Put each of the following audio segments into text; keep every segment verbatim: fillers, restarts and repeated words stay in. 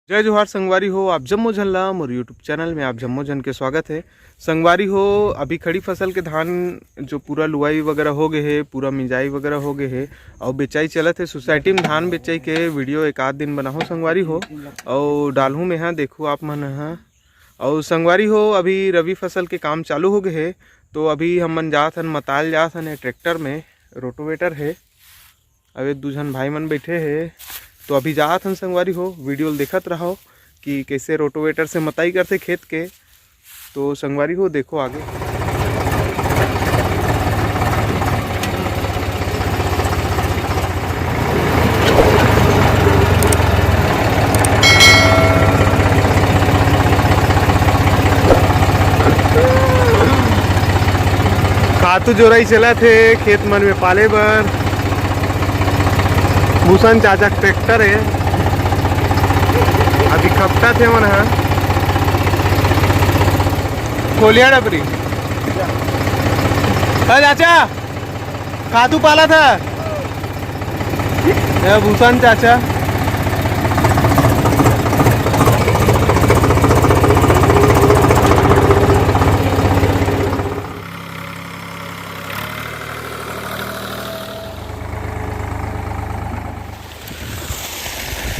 जय जोहार संगवारी हो, आप जम्मो झन ला मोर YouTube चैनल में आप जम्मो झन के स्वागत है। संगवारी हो, अभी खड़ी फसल के धान जो पूरा लुआई वगैरह हो गए है, पूरा मिंजाई वगैरह हो गए है, और बेचाई चलत है। सोसाइटी में धान बेचाई के वीडियो एक आध दिन बनाहूँ संगवारी हो, और डालहूँ मैं, हाँ, देखू आप मन, हाँ। और संगवारी हो, अभी रबी फसल के काम चालू हो गए है, तो अभी हमन जात हन, मताल जात हन, ट्रैक्टर में रोटोवेटर है। अब एक दू झन भाई मन बैठे हे, तो अभी जात हन संगवारी हो, वीडियो ल देखत रहो कि कैसे रोटोवेटर से मताई करथे खेत के। तो संगवारी हो, देखो आगे। खातू जोराई चलत हे खेत मन में पाले बर। भूषण चाचा के ट्रैक्टर हे, अभी खपटत हे मन ह। खोलिया डबरी। अरे चाचा, खातू पालत हे। ए भूषण चाचा।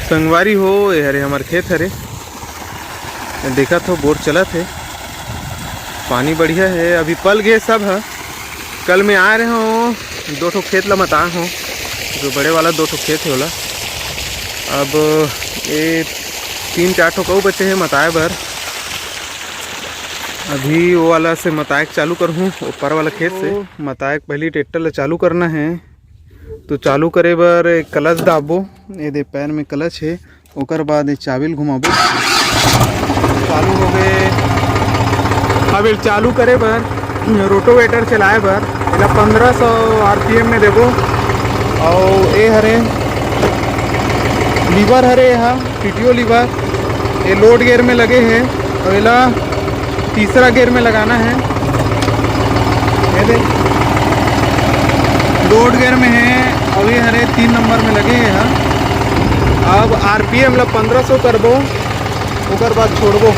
संगवारी हो, ए हरे हमर खेत हरे, देखत हो बोर चलत हे, पानी बढ़िया हे, अभी पल गे सब ह। कल मैं आए रहे हो, दो ठो खेत ला मताए हो, जो बड़े वाला दो ठो खेत हे ओला। अब ये तीन चार ठो कऊ बचे हे मताए बर, अभी वो वाला से मताए के चालू करहूँ, ऊपर वाला खेत से। मताए के पहली ट्रैक्टर ला चालू करना है, तो चालू करे बर क्लच दाबो, ये दे पैर में क्लच है, ओकर बाद ये चाबी ल घुमाबो, चालू हो गए। अब ये चालू करे बर रोटोवेटर चलाए बर एला पंद्रह सौ आरपीएम में देबो। और ये हरे लीवर हरे, ये टीटीओ लीवर, ये लोड गियर में लगे है। और एला तीसरा गियर में लगाना है। ये दे, लोड गियर में है, अभी हरे तीन नंबर में लगे है। अब आरपीएम ला पंद्रह सौ करबो, ओकर बाद छोड़बो।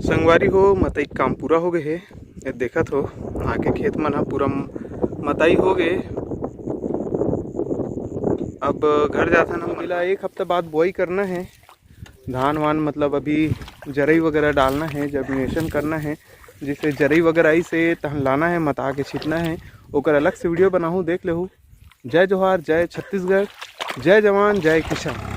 संगवारी हो, मतई के काम पूरा हो गए हे। ये देखत हो, आगे खेत मन ह पूरा म-, मतई हो गए। अब घर जाथन हम। अगला एक हफ्ता बाद बोआई करना है धान वान, मतलब अभी जरई वगैरह डालना है, जर्मिनेशन करना है, जिससे जरई वगैरह आई से तहन लाना है, मता के छीतना है, ओकर अलग से वीडियो बनाहूँ, देख लेहू। जय जोहार, जय छत्तीसगढ़, जय जवान, जय किसान।